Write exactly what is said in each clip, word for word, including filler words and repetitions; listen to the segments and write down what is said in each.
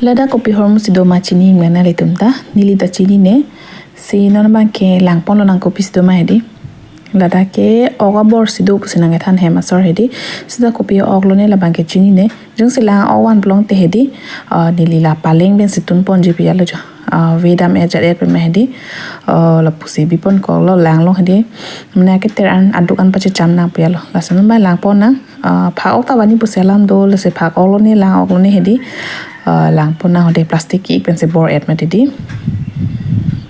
Ladak kopi ahormu si do ma chini ingmena nelitum ta, neli ta chinine. Si non abang ke langponlonang kopi si do ma hedi. Ladak ke ok abor si do pusi nangkethan hem asor hedi. Sita kopi ok lone labang ke chinine. Jongsi lang ok vanplong te hedi, ah, neli la paleng pensi tunponji pu jalo jo. Ah, vedam-et jat-et pen ma hedi. Ah, lapusi biponkoklo lang along hedi. Mane aketer an aduk an pachecham nang pu jalo. Lason abang langponnang. Ah, phak ok ta vani pusi alam do, lasi phak ok lone lang ok lone hedi. Ah, langponnang hedi, plastic ki pensi bor-et mati di.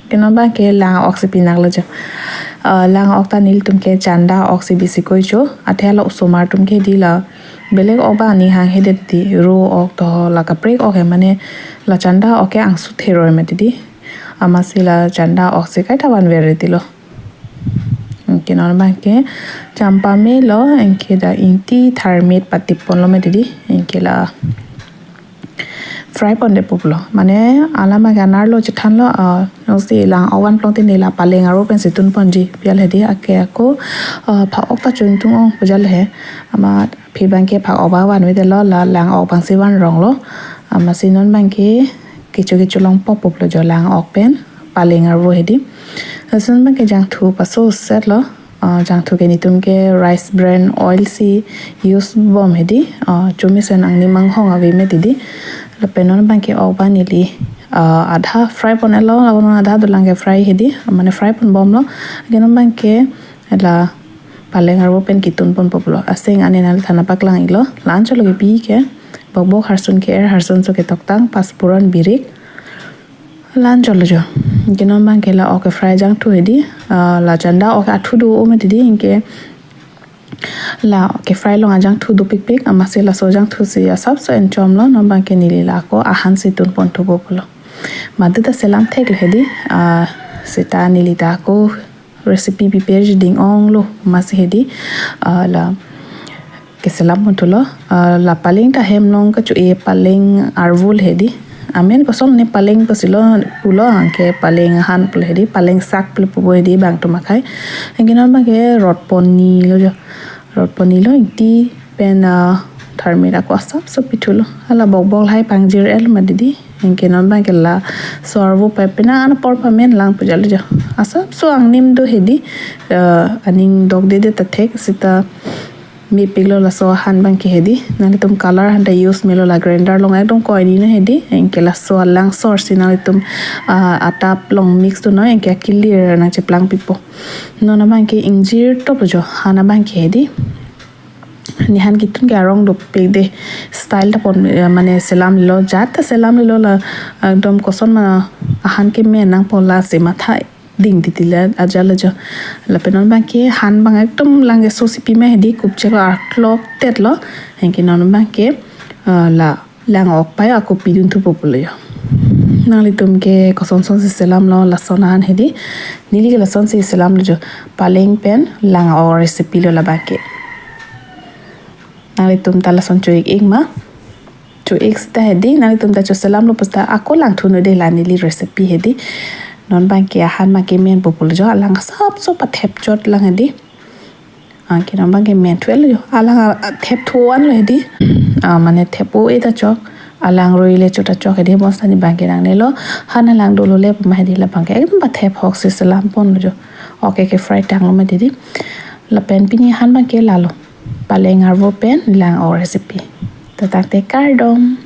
Ke non abang ke lang ok si pinaklo jo. Ah, lang ok ta nelitum ke chanda ok si bisi koicho. Athe la osomar atum ke hedi la belek ok abang aning hanghe det di, ro ok to la kaprek ok he, mane la chanda ok ke angsu theroi mati di. Amatsi la chanda ok si kaita vanver tilo. Anke non abang ke champa melo, anke dak ingti tharmit patipponlo mati di, anke la fry pondetpo pulo. Mane alam ke anerlo chethanlo, ah, jongsi lang ok vanplong te neli la paleng arvo pensi tunponji pu jalo hedi, anke ako, ah, phak ok ta cho-ingtung ong pu jalo he. Amat aphi abang ke phak ok abang vanvedetlo, la lang ok abang si vanronglo. Amatsi non abang ke kecho kecho longpo pulo jo lang ok pen paleng arvo hedi. Lason abang ke jangthu paso setlo. Ah, jangthu ke nelitum ke rice bran oil si use bom hedi. Ah, chomisen angnim anghong ave mati di. Lapen non abang ke ok abang neli, ah, adha fry pon-etlo, lapen non adha dolang ke fry hedi. Mane fry ponbomlo. Anke non abang ke la paleng arvo pen kitunponpo pulo. Aseng ane nangli than paklang iklo. La-anchotlo kepi ke. Bokbok, harsun ke-er, harsun so ketoktang, pasporan, birik. La-anchotlo jo. Anke non abang ke la ok ke fry jangthu hedi. Ah, la chanda ok ke athu do-o mati di, anke la ok ke fry along ajangthu dopikpik, amatsi laso jangthu si asapso enchomlo. Non abang ke neli la ako ahan si tunponthupo pulo. Madu ta selam theklo hedi. Ah, sita neli ta ako recipe piperji ding-onglo amatsi hedi. Ah, la keselam ponthulo. Ah, la paleng ta hem along kacho-e paleng arvo hedi. Amen kosonne paleng pusi lo pulo, anke paleng ahan pulo hedi, paleng sak pulo pupo hedi bang atum akhei. Anke non abang ke rotponilo jo. Rotponilo, ingti pen, ah, tharmit ako asapso pithulo. Hala bokbok lahai pangjir-etlo mati di. Anke non abang ke laso arvo pen penang an apor pamenlang pu jalo jo. Asapso angnim do hedi. Ah, aning dokdedet ta thek, sita mepiklo laso ahan abang ke hedi. Nanglitum color ahan ta use melo, la grinder along ekdom koini non hedi. Anke laso alangsor si nanglitum, ah, atap along mix dunnoi, anke akilir nangcheplang pipo. Non abang ke ingjir toplo jo, han abang ke hedi. Ne han kitun ke arong dopik de. Style ta pon, eh, mane selamlo, jat ta selamlo la, ekdom koson ma ahan kemen nangpo lasi matha ding titi la ajalo jo. Lapen non abang ke han abang ekdom lang keso si pi ma hedi, kupchek arkloktetlo. Anke non abang ke, ah, la lang ok pai ako pidunthupo pulo jo. Nanglitum ke kosonson si selamlo lason ahan hedi. Neli ke lason si selamlo jo. Paleng pen lang ok recipe lo labang ke. Nanglitum ta lason cho-ik-ik ma? Cho-ik sita hedi, nanglitum ta choselamlo pusita ako langthu non de la neli recipe hedi. Non abang ke ahan abang ke menpo pulo jo, alang asapso pathepchot lang hedi. Anke non abang ke menthu-etlo jo. Alang, ah, thepthu anlo hedi. Ah, mane thep-o-e ta chok. Alang rui le cho ta chok hedi, bonsita ne abang ke nangnelo. Han alang dolo le puma hedi, labang ke ekdom pathep hok si selamponlo jo. Ok ke fry tanglo mati di. Lapen pini han abang ke lalo. Paleng arvo pen lang ok recipe. Tangte kardom.